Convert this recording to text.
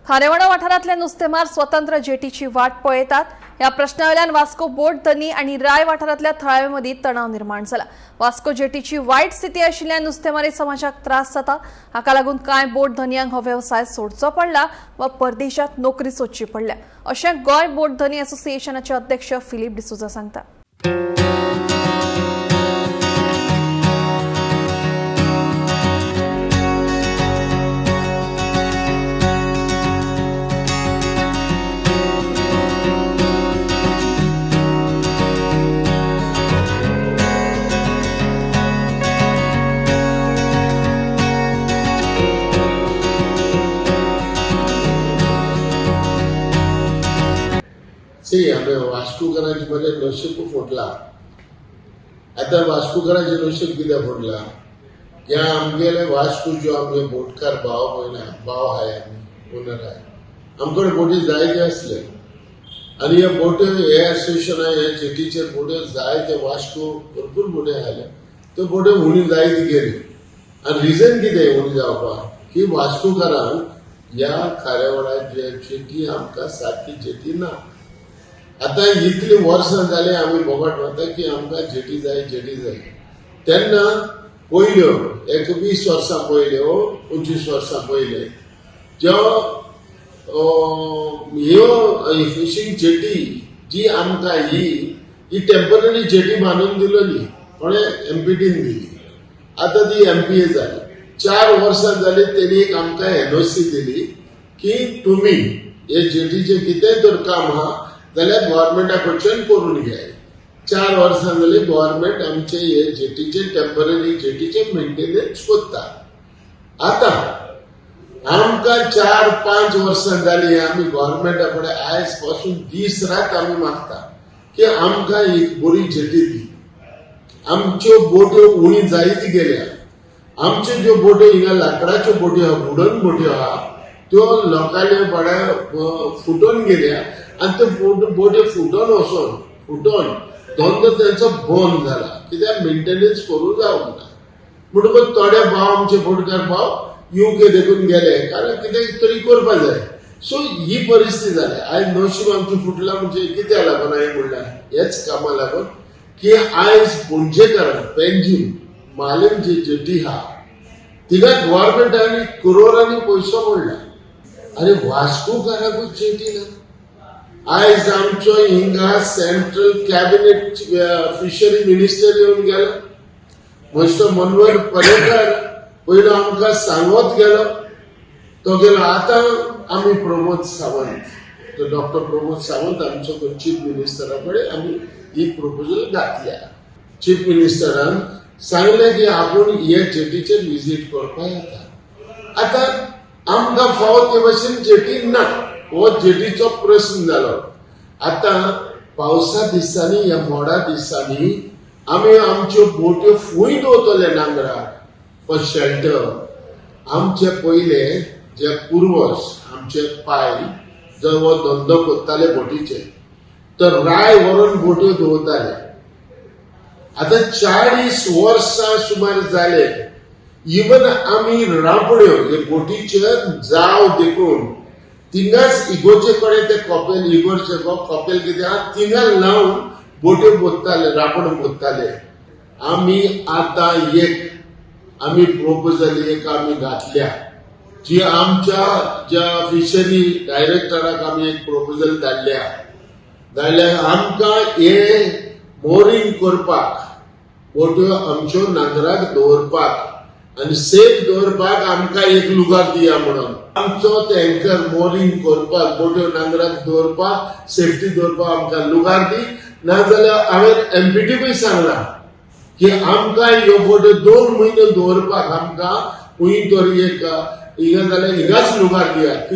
खारेवाडा वाठारांतले नुस्तेमार स्वतंत्र जेटीची वाट पळयतात. ह्या प्रश्नावेल्यान वास्को बोट धनी आनी राय वाठारांतल्या थळाव्या मदीं तणाव निर्माण जाला. वास्को जेटीची वायट स्थिती आशिल्ल्यान नुस्तेमारी समाजाक त्रास जाता. हाका लागून कांय बोट धनयांक हो वेवसाय सोडचो पडला वा परदेशात नोकरी सोदची पडल्या, अशें गोंय बोट धनी असोसिएशनाचे अध्यक्ष फिलीप डिसोजा सांगता. सी, आमी वास्कोकरांचे मरे नशीब फोडला. आतां वास्कोकरांचें नशीब कित्याक फोडलां? ह्या आमगेले वास्को ज्यो आमगे बोटकार भाव पळयना, भाव आहाय, आमी ओनर आहाय, आमकडे बोटी जायते आसले आनी हे बोट्यो हे एसोसिएशना हे जेटीचेर बोट्यो जायते, वास्को भरपूर बोट्यो आसले. त्यो बोट्यो उणी जायत गेल्यो आनी रिजन कितें उणी जावपाक की वास्कोकारांक ह्या खाऱ्यावडार जे जेटी आमकां सारकी जेटी ना. आतां इतली वर्सां जाली आमी बोबाट मारता की आमकां जेटी जाय, जेटी जाय. तेन्ना पयल्यो एक 20 वर्सां पयल्यो, 25 वर्सां पयले ज्यो ह्यो फिशींग जेटी जी आमकां ही ही टेम्पररी जेटी बांदून दिलोली कोणे, एमपीटीन दिली. आतां ती एमपीए जाली, 4 वर्सां जाली. तेणी एक आमकां एनओसी दिली की तुमी हे जेटीचें कितेंय तर काम आहा जाल्यार गव्हर्मेंटा कडच्यान करून घेयात. 4 वर्सां जाली, गव्हर्मेंट आमचे हे जेटीचे, टेम्पररी जेटीचे मेंटेनन्स कोत्ता. आतां आमकां 4-5 वर्सां जाली, आमी गव्हर्मेंटा कडेन आयज पासून दीस रात आमी मागता की आमकां एक बरी जेटी दी. आमच्यो बोट्यो उणी जायत गेल्या. आमच्यो ज्यो बोट्यो हिंगा लांकडाच्यो बोट्यो आहा, वुडन बोट्यो आहा, त्यो लोकांले बड्या फुटून गेल्या आनी त्यो बोट्यो फुटोन वचोन फुटोन धंदो तेंचो बंद जाला, कित्याक मेंटेनन्स करूं जावंक ना. म्हणटकूच थोडे भाव, आमचे बोटकार भाव युके देखून गेले, कारण कितें तरी करपा जाय. सो ही परिस्थिती जाल्या. आयज नशीब आमचें फुटलां म्हणजे कित्याक लागून हांवें म्हणलां, हेच कामा लागून की आयज पणजेकारांक पेंजीम मालेम जी जेटी आहा तिका गव्हर्मेंटांनी करोडांनी पयसो मोडला आनी वास्कोकाराकूच जेटी ना. आयज आमचो हिंगा सेंट्रल कॅबिनेट फिशरी मिनिस्टर येवन गेलो, मिस्टर मनोहर पर्रीकर. पयलो आमकां सांगत गेलो, तो गेलो. आतां आमी प्रमोद सावंत, तो डॉक्टर प्रमोद सावंत आमचो चीफ मिनिस्टरा कडेन आमी ही प्रपोजल घातल्या. चीफ मिनिस्टरान सांगलें की आपूण हे जेटीचेर विजीट करपाक येता. आतां आमकां फावो ते भशेन जेटी ना, हो जेटीचो प्रस्न जालो. आतां पावसा दिसांनी, ह्या मोडा दिसांनी आमी आमच्यो बोट्यो फूंय दवरतले नांगराक फॉर शेल्टर? आमचे पयले जे पुर्वज, आमचे पाय जो हो धंदो करताले बोटीचे, तर राय व्हरून बोट्यो दवरताले. आतां 40 वर्सां सुमार जाले, इवन आमी रापड्यो हे बोटीचेर जाव देखून थिंगाच इगोर्जे कडेन ते कपेल, इगोर्जे कपेल कितें आहा थिंगा लावन बोट्यो बोत्ताले, रापण बोत्ताले आमी. आतां एक आमी प्रोपोजल एक आमी घातल्या जी आमच्या ज्या फिशरी डायरेक्टराक आमी एक प्रोपोजल धाडल्या. धाडल्या आमकां हे मोरींग करपाक, बोट्यो आमच्यो नांगराक दवरपाक आनी सेफ दवरपाक आमकां एक लुगार दिया म्हणून. आमचो ते एंकर मोरींग करपाक, बोट्यो नांगराक दवरपाक, सेफ्टी दवरपाक आमकां लुगार दी. नाजाल्यार हांवें एमपीटीकूय सांगलां की आमकां ह्यो बोट्यो 2 म्हयने दवरपाक आमकां खंय तरी एक हिंगा जाल्यार हिंगाच लुगार दिया.